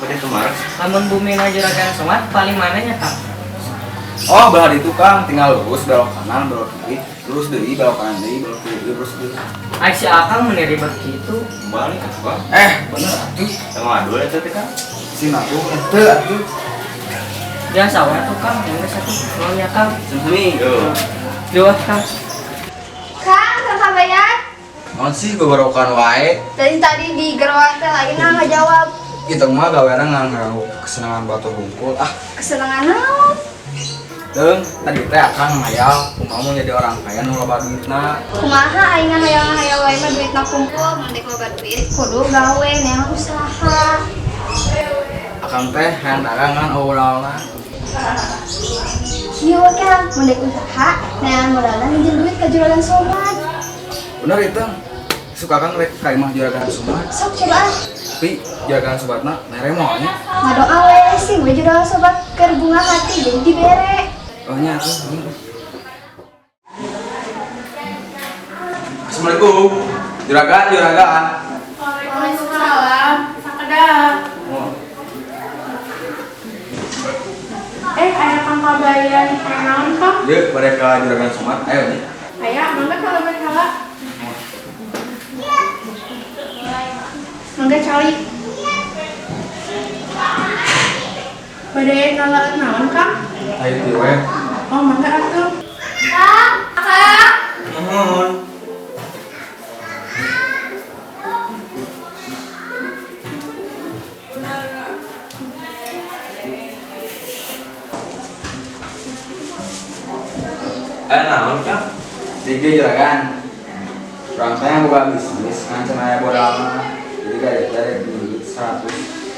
Udah kemarin. Lamun bumi na Juragan Somad paling mana nya, Kang? Oh, belah itu Kang, tinggal lurus belok kanan, belok kiri, lurus deui, belok kanan deui, belok kiri, lurus deui. Ai si Akang meni ribet kitu. Balik atuh, Kang. Eh, bener atuh. Sama dua eta teh, Kang. Si aku ente atuh. Biasa we atuh, Kang, yang geus atuh. Nuhun ya, Kang. Sami-sami. Yo. Duh, Kang. Kang, Kang Kabayan. Naon sih gogorokan wae? Dari tadi di gerowak teh lagi nah nggak jawab. Itu mah gaweana nganggo kesenangan batu hungkul. Ah, Kesenangan naon? Teung, tadi teh akang ngayal kumaha mun jadi orang kaya nu loba duitna. Kumaha aing ngahayal-ngahayal wae mah duitna kumpul, mun dek loba duit kudu gawe neang usaha. Akang teh hayang dagangan eueuh. Kieu we Kang, mun dek usaha neang modalna minjem duit ka Juragan Somad. Bener itu. Suka kang rek ka imah Juragan Somad. Sok cobaan. Tapi Juragan Somadna mere moal nya. Ngadoa we sing we Juragan Somad keur bunga hati jadi dibere. Oh nya atuh. Assalamualaikum. Juragan, juragan. Waalaikumsalam. Sakedap. Oh. Eh, aya Kang Kabayan naon, Kang? Deuk bade ka Juragan Somad, ayo nya. Aya, mangga kalau bade heula. Mangga calik. Bade ngalaeun naon, Kang? Ayo ti we. Oh, mangga atuh. Kang, Kang. Nuhun. Eh, naon, Kang? Tiga juragan. Urang teh boga bisnis ngan cenah aya modalna. Jadi gak ada duit 100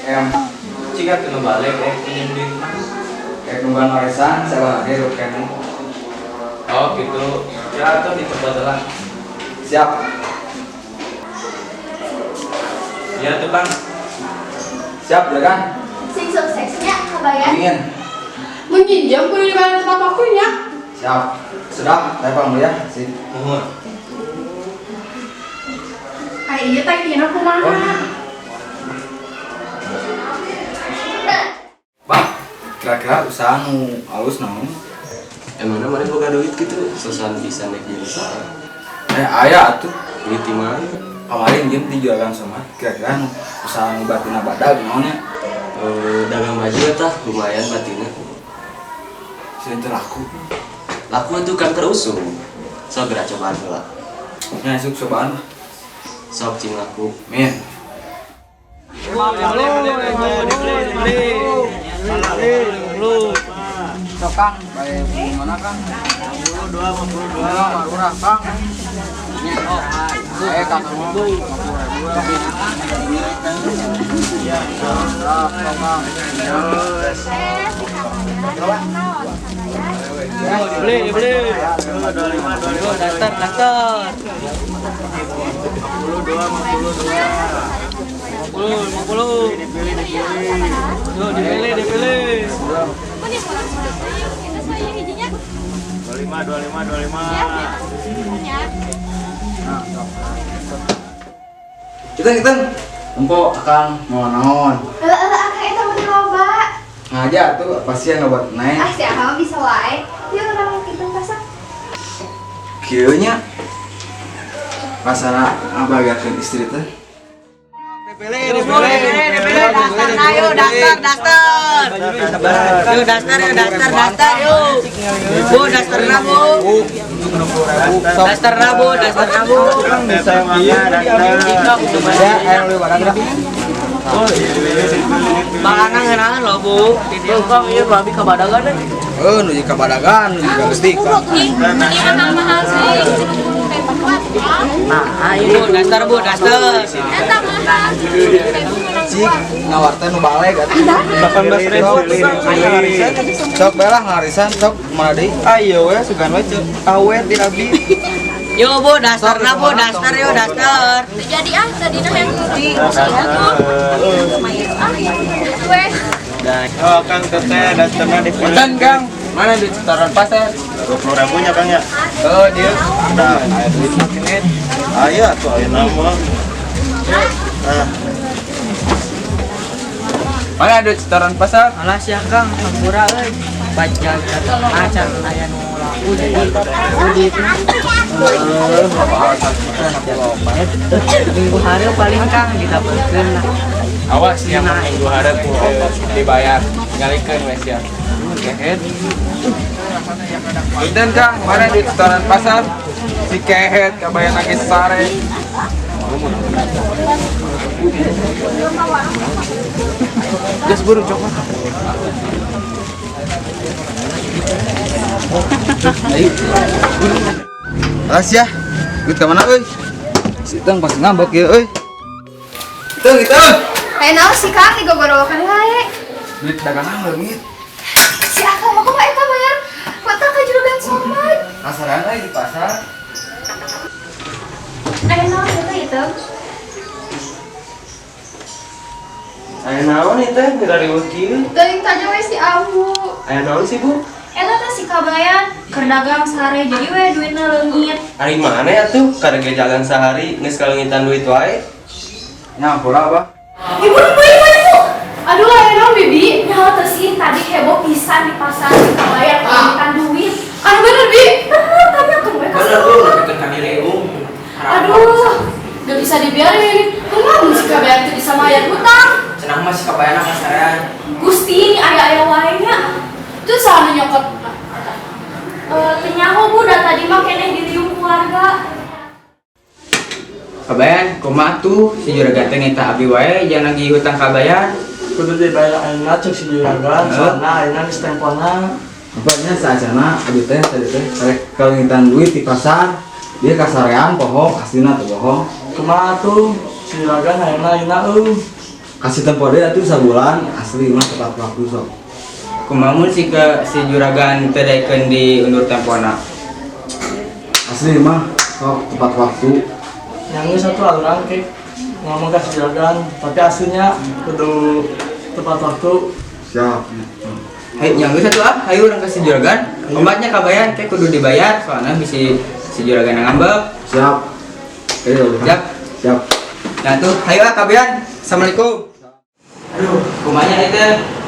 M. Cik atuh nu balik eh pinjem duit mah. Kayak nungguan warisan, saya lagi kene. Oh, gitu. Ya atuh dicoba lah. Siap. Ya tuh, Kang. Siap juragan. Sing suksesnya Kabayan. Ingin. Mun nginjem kudu dibayar tepat waktunya. Siap. Sudah, saya pamit ya. Sip. Nuhun. Ai ieu teh kira kumaha? Bang, kira-kira usaha nu alus naon? Emangnya mana boga duit gitu, susahan bisa naik jadi usaha. Eh, aya atuh. Duit di mana? Kemarin jeung di Juragan Somad, kira-kira nu usaha nu batina badag naon nya? Eh, dagang baju eta lumayan batina. Sieun teu laku. Laku itu kan terusung. Sok geura cobaan heula. Nya esuk cobaan. Sok cing laku. Min. Sok Kang, bae mana Kang? 52 52. Marurah Kang. Eh Kang, 50.000. Iya, sok Kang. Dibeli, dibeli. Yo, daftar, daftar. 52, 52. 50, 50. Dipilih, dipilih. Yo, dipilih, dipilih. 25 25 25. Kita kita Empo akang mau naon? Heula heula Akang eta mun loba. Ngaja tuh pasti yang buat naik. Ah, si Akang mah bisa wae. Yuk urang kita pasak. Kieu nya rasana ngabahagiakeun istri teh. Ayo daftar, daftar. Yuk daftar, yuk daftar, daftar yuk. Bu, daftar bu. Daftar bu, daftar bu. Ya, ayo lu barang dah. Bang Anang ngeunaan loh, Bu. Di dieu Kang ieu babi kabadagan eh. Eh, nuju ka badagan, nuju ka geutik. Nah, ayo Bu, daftar Bu, daftar. Cik, nawar teh nu baleg atuh. 18.000. Sok bae lah ngarisan, sok kumaha deui? Ayo we sugan we ceu awet di abi. Yo Bu, daftar na Bu, daftar yuk, daftar. Jadi ah tadi nah yang di ah weh. Oh Kang teteh daftarna di Punten, Kang. Mana duit setoran pasar? 20.000 nya Kang ya. Oh, dia. Nah, aya duit makin. Aya atuh aya nama. Nah. Mana duit setoran pasar? Alah sia Kang, hampura euy. Bajaj acan aya nu laku jadi duitna. Minggu hari paling Kang didapetkeun lah. Awas yang minggu hareup dibayar. Ngalikeun we sia. Kehet. Punten Kang, mana duit setoran pasar? Si kehet kabayan lagi sare. Geus buru coklat. Alas ya, duit ka mana euy? Si Iteng pasti ngambek ya euy. Iteng, Iteng. Aya naon sih Kang digogorowokan wae. Duit dagangan leungit. Si Akang mah kumaha eta bayar hutang ka juragan Somad. Kasaran euy di pasar. Aya naon teh itu? Aya naon ieu teh ngariweuh kieu? Teuing tanya we si Ambu. Aya naon sih, Bu? Eta teh si Kabayan keur dagang sare jadi we duitna leungit. Ari mana ya tuh karek jalan sehari geus kaleungitan duit wae. Nya pura apa? Ibu, ibu, ibu, ibu. Aduh, ayo dong, Bibi. Nyawa sih tadi heboh pisan di pasar si Kabayan kaleungitan duit. Anu bener, Bi. Bener, tanya ke mereka. Bener Bu, nepikeun ka diriung. Aduh, gak bisa dibiarin. Kumaha si Kabayan teu bisa mayar hutang? Cenah mah si Kabayan kasarean. Gusti, ini aya-aya wae nya. Teu saha nu nyokot. Teu nyaho Bu, da tadi mah keneh diriung keluarga. Kabayan, kumaha tuh si juragan teh nginta abi wae jangan lagi hutang kabayan. Kudu dibayar ayeuna cek si juragan, soalna ayeuna geus tempona. Apanya saacana abi teh tadi teh rek kaleungitan duit di pasar. Dia kasarean poho, aslina teu bohong. Kumaha tuh si juragan ayeuna ayeuna euy. Kasih tempo deui atuh sabulan, asli mah tepat waktu sok. Kumaha mun si ke si juragan teu daekeun diundur tempona. Asli mah sok tepat waktu. Yang satu urang ke ngomong ke si juragan, tapi aslinya kudu tepat waktu. Siap. Hayu yang geus atuh ah, hayu urang ka si juragan. Obatnya kabayan teh kudu dibayar soalna bisi si juragan ngambek. Siap. Ayo. Siap. Siap. Nah tuh, hayu ah kabayan. Assalamualaikum. Aduh, kumanya itu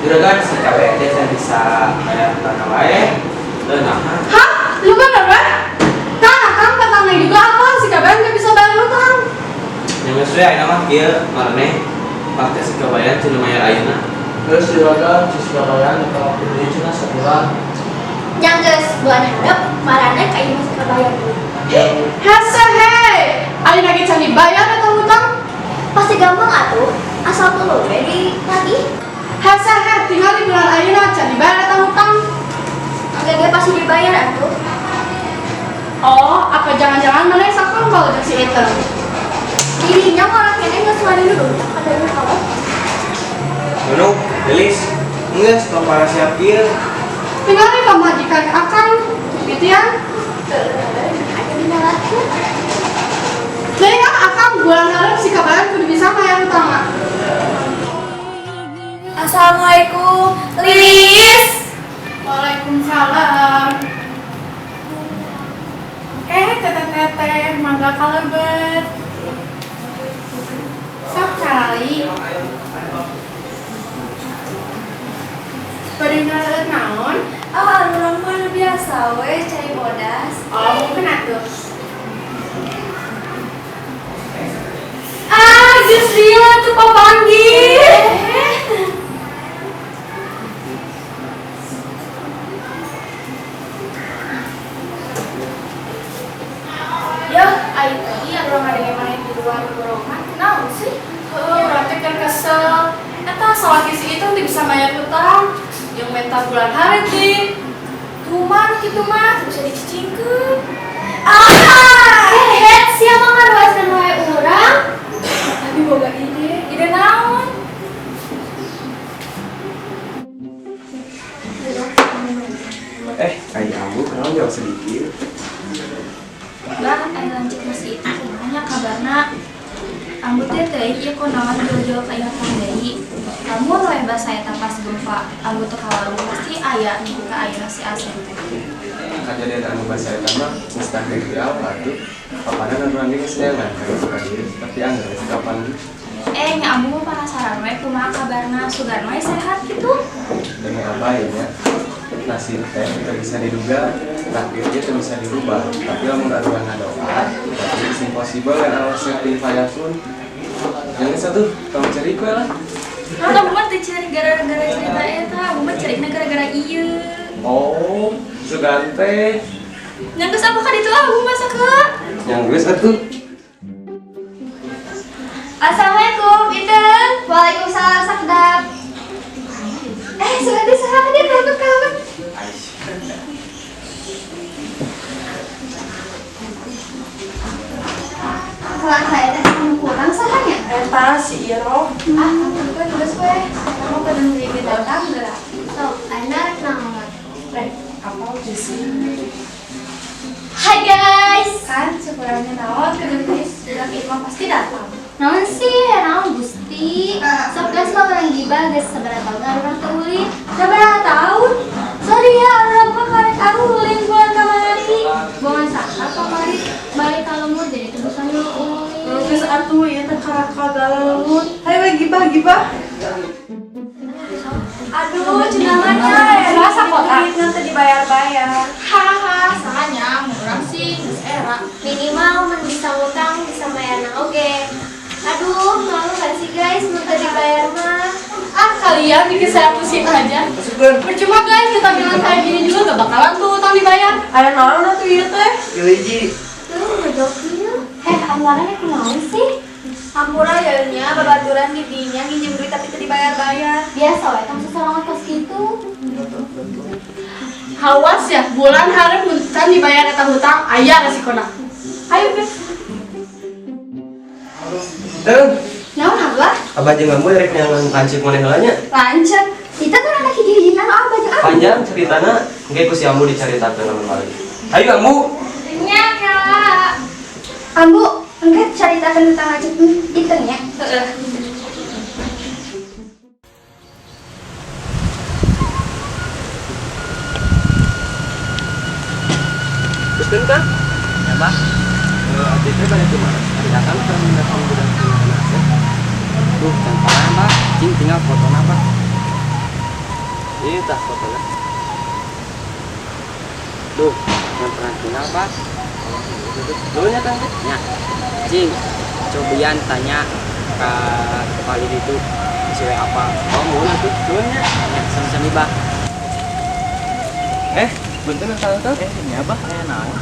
juragan si kabayan teh can bisa bayar hutang wae. Teu nah. Hah? Lu bener kan? Kang, Akang katanya juga apa? Si Kabayan gak bisa bayar hutang. Nya geus we ayeuna mah kieu maraneh pake si Kabayan cenah mayar ayeuna. Terus si juragan si Kabayan minta waktu deui cenah sabulan. Yang geus bulan hareup marane ka imah si Kabayan deui. Hese hei, ayeuna ge can dibayar eta hutang. Pasti gampang atuh, asal tuluy we ditagih. Hese hei, tinggal di bulan ayeuna can dibayar eta hutang. Gak pasti dibayar atuh. Oh, apa jangan-jangan mana sakang kalau jeung si Eten? Dirinya malah kene geus wani dulu katanya kamu. Nunung, Delis, geus tong para siap kieu. Tinggal di pamajikan akang, gitu ya. Ada dinyalakeun. Deui ah akang bulan hareup si Kabayan kudu bisa bayar hutang mah. Assalamualaikum, Lilis. Waalaikumsalam. Teteh-teteh, mangga kalebet. Sok kali. Bade ngaleut naon? Ah, urang mah nu biasa we cai bodas. Oh, mungkin atuh. Ah, geus lila tuh papanggih. Ya, aing tadi anu ngadenge maneh di luar borongan, kunaon sih? Heuh, urang teh keur kesel. Eta salaki si itu teu bisa bayar hutang. Jeung menta bulan hareup di. Tuman kitu mah teu bisa dicicingkeun. Ah, kehet siapa ngaruaskeun wae urang? Tapi boga ide, ide naon? Ai ambu kenapa jauh sedikit? Bah, aya lanceuk si itu kumaha nya kabarna? Ambu teh teuing ieu kunaon jual-jual ka imah Kang deui. Lamun we basa eta pas gempa, ambu teu ka warung pasti aya nepi ka ayeuna si Asep teh. Kejadian anu basa eta mah geus takdir ti Allah atuh. Kapanan urang ge geus neangan ka ditu ka dieu, tapi anggeus kapan. Eh, nya ambu mah penasaran we kumaha kabarna, sugan we sehat gitu. Demi apa ya nya? Nasib teh teu bisa diduga, takdir ge teu bisa dirubah. Tapi lamun urang ngadoa, tapi is impossible dan Allah seperti fayakun. Yang satu, tong cerik we lah. Nah, ambu mah teu ceurik gara-gara cerita eta, ambu mah ceurikna gara-gara ieu. Oh, sugan teh. Nya geus ambu ka ditu ah, ambu masak heula. Yang geus atuh. Assalamualaikum, Iteung. Waalaikumsalam, Sakdap. Eh, sudah teh saha dia kalebet kalebet. Kalau saya teh anu kurang saha nya? Eta si Iro. Ah, kan geus we. Kamu kada beli datang geura. Sok, ayeuna rek naon? Eh, apa sih? Hai guys. Kan syukurannya naon keur geus budak ieu mah pasti datang. Naon sih, naon Gusti? Sok guys mah urang gibah geus sabaraha tahun urang teu ulin. Sabaraha tahun? Sorry ya, urang mah karek arulin bulan kamari. Bongan saha kamari balik ka lembur jadi teu bisa ulin. Geus atuh ieu teh karaka galaun. Hayo we gibah gibah. Aduh, cenah mah nya Masa kota? Nanti dibayar-bayar. Haha, sahanya murah sih, geus era. Minimal mun bisa ngutang bisa bayarna oge. Aduh, malu gak sih guys mun teu dibayar mah? Ah, kalian bikin saya pusing aja. Percuma guys, kita bilang kayak gini juga gak bakalan tuh utang dibayar. Ada naon atuh ieu teh? Giliji. Tuh, ngejok ieu. Heh, anggarannya kunaon sih? Hampura ya nya babaturan di dinya nginjem duit tapi teu dibayar-bayar. Biasa we tong seserangan kos kitu. Awas ya, bulan hareup mun can dibayar eta hutang, aya resikona. Ayo, guys. Teung, Naon abah? abah jeung ambu rek neangan lanceuk maneh heula nya. Lanceuk. Kita kan anak hiji-hijinan oh abah jeung ambu. Panjang ceritana, engke ku si ambu dicaritakeun lamun balik. Ayo ambu. Nya, Kak. Ambu, engke caritakeun tentang lanceuk Iteung nya. Heeh. Teruskeun Kang. Ya bah. Eh, abdi teh bade kumaha? Ari akang pernah mendatang budak ngaranna Asep. Duh, can pernah bah. Cing tinggal fotona bah. Ieu tah fotona. Duh, can pernah tinggal bah. Nuhun nya Kang teh. Nya. Cing, cobian tanya ke kepala itu sesuai apa. Oh, muhun atuh. Nuhun nya. Ya, sami-sami bah. Eh, punten akang teh. Eh, nya bah aya naon?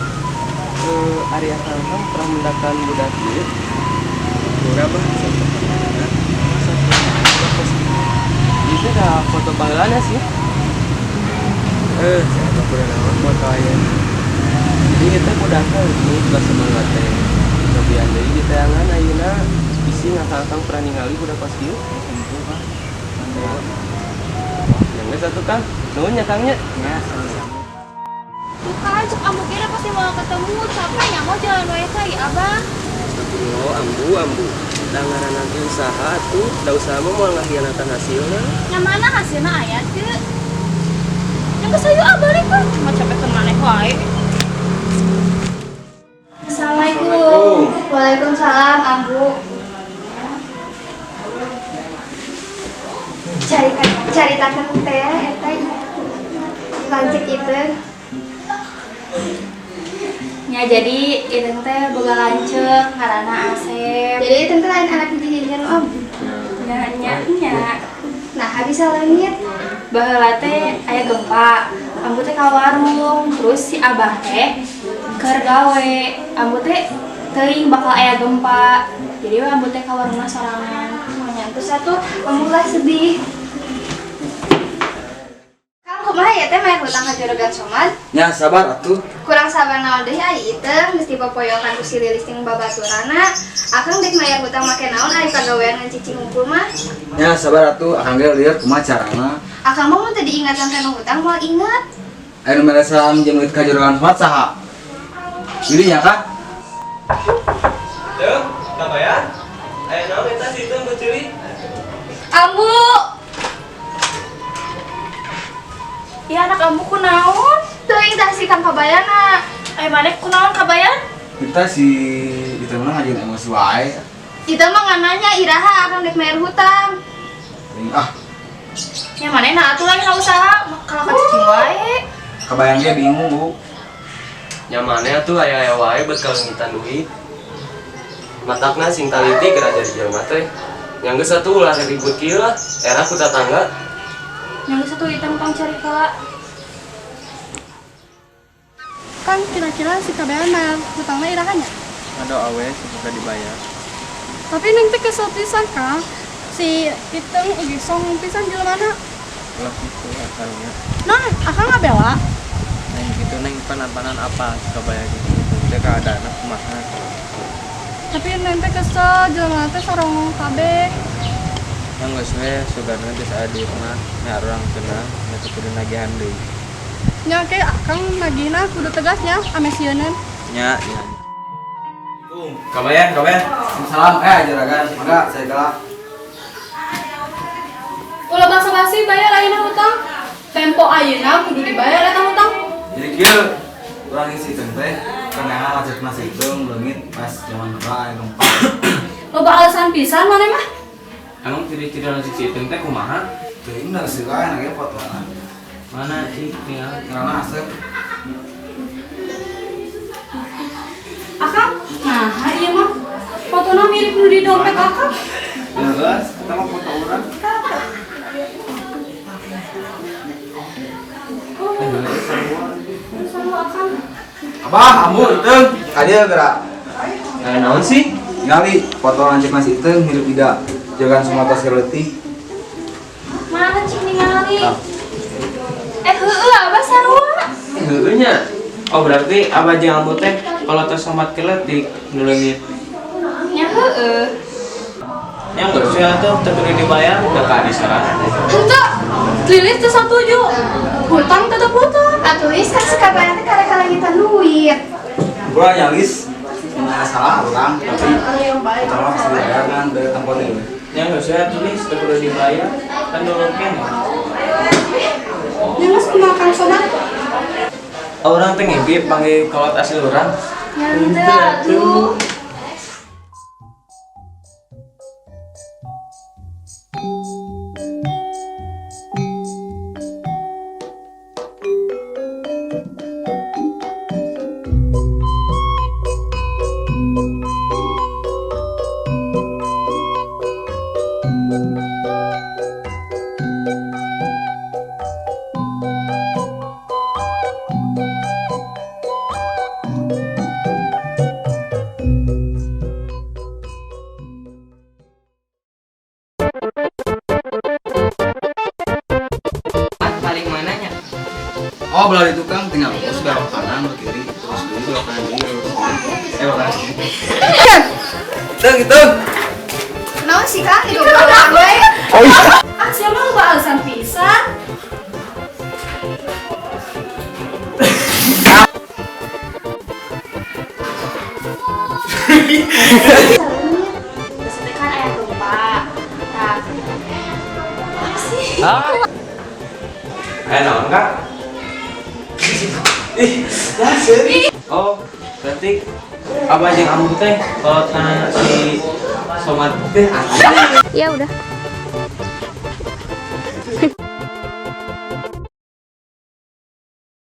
Eh, ari akang teh pernah mendatang budak ieu. Murah bah, Ieu teh da foto baheulana sih. Eh, saya teh kurang naon foto aya. Jadi ieu teh budak teh ini kelas sebelah teh. Cobian deui diteangan ayeuna bisi ngakang-akang pernah ningali budak kos kieu. Tentu bah. Yang geus atuh Kang. Nuhun nya Kang nya. Ya, sami-sami. Tuh kan, cek ambu kira pasti mau ketemu, capek ya mau jalan wae teh abah. Astagfirullah, ambu ambu. Da ngaranna ge usaha atuh, da usaha mah moal ngahianatan hasilna. Yang mana hasilna aya teu? Yang geus ayo ah balik we, cuma capek ke maneh wae. Assalamualaikum. Waalaikumsalam, Ambu. Cari caritakeun teh eta lanceuk itu. Ya jadi Iteung teh boga lanceuk ngaranna Asep. Jadi itu teh lain anak hiji-hijinan om. Nya nya nya. Nah, bisa leungit. Baheula teh aya gempa. Ambu teh ka warung, terus si abah teh keur gawe. Ambu teh teuing bakal aya gempa. Jadi we ambu teh ka warungna sorangan. Nya terus satu ambu lah sedih. Kang kumaha ya teh main hutang ka Juragan Somad? Ya, sabar atuh. Kurang sabar naon deui ai Iteung geus dipopoyokan ku si Lilis jeung babaturana. Akang dek mayar hutang make naon ari pagawean ngan cicing hungkul mah. Ya, sabar atuh. Akang ge lieur kumaha carana. Akang mah mun teu diingatan kana hutang moal inget. Aya nu mere salam jeung duit ka Juragan Somad saha? Dirinya kah? Teung, kabayan? Aya naon eta si Iteung beuceuri? Ambu. Ya anak ambu kunaon? Teu Teuing tah si Kang Kabayana. Ai maneh kunaon Kabayan? Kita si itu mah ngajin emosi wae. Kita mah ngan nanya iraha akang dek bayar hutang. Teuing ah, Nya manehna atuh lain usaha kalau ka cicing wae. Kabayan ge bingung, Bu. Nya maneh atuh aya-aya wae bet kaleungitan duit. Matakna sing taliti geura jadi jelema teh. Nya geus atuh ulah ribut kieu lah, era ku tatangga. Nya geus atuh ieu tong cari heula. Kan kira-kira si Kabayan bayar hutangna iraha nya? Ngadoa we semoga dibayar. Tapi neng teh kesel pisan, Kang. Si Iteung oge songong pisan jelemana. Ulah kitu asalnya. Nah, akang ngabela. Neng gitu neng panan-panan apa si Kabayan gitu. Teh keadaanna kumaha. Tapi neng teh kesel jelema teh sorongong kabeh. Yang geus we sugana geus aya di rumah, nya urang tenang, nya teu kudu nagihan deui. Nya ke akang nagihna kudu tegasnya ame sieuneun. Nya, nya. Kabayan, kabayan. Salam juragan. Mangga saya kalah. Ulah basa-basi bayar ayeuna hutang. Tempo ayeuna kudu dibayar eta hutang. Jadi kieu urang si Iteung teh kenehan lanceukna si Iteung leungit pas zaman heula aya gempa. Loba alasan pisan maneh mah. Emang ciri-ciri lanceuk si Iteung teh kumaha? Teuing da seueur wae na ge fotona. Mana sih tinggal? Karena asep. Akang, nah ieu mah fotona mirip nu di dompet akang. Jelas, kita mah foto urang. Sama akang. Abah, ambu Iteung, ka dieu geura. Nah, naon sih? Ningali foto lanceukna si Iteung mirip ida. Jangan semua tas leutik. Mana cing ningali? Ah. Eh heueuh abah sarua. Heueuh nya. Oh berarti abah jeung ambu teh kalau tos somat keletik nu leungit. Nya heueuh. Nya geus we atuh teu kudu dibayar da ka adi sorangan. Henteu, Lilis teu satuju. Hutang tetep hutang. Atuh is kan si Kabayan teh karek kalengitan duit. Kurang nyalis. Nah, salah urang, tapi utang mah pasti dibayar kan dari tempo teh. Nya geus we atuh Lis teu kudu dibayar kan dulur keneh. Nya geus kumaha Kang Somat? Oh, urang teh ngimpi panggil kolot asli urang. Nya henteu atuh. Paling mananya? Oh, belah di tukang tinggal lurus belok kanan ke kiri, terus dulu belok kanan dulu, lurus. Belok kanan. Iteung, Iteung. Naon sih Kang? Digobrol we. Oh iya. Ah, sia mah loba alasan pisan. Terus teh kan aya gempa. Tah. Apa sih? Hah? Aya naon Kak? Ih, ya seri. Oh, berarti abah jeung ambu teh kolotna si Somat teh Ya udah.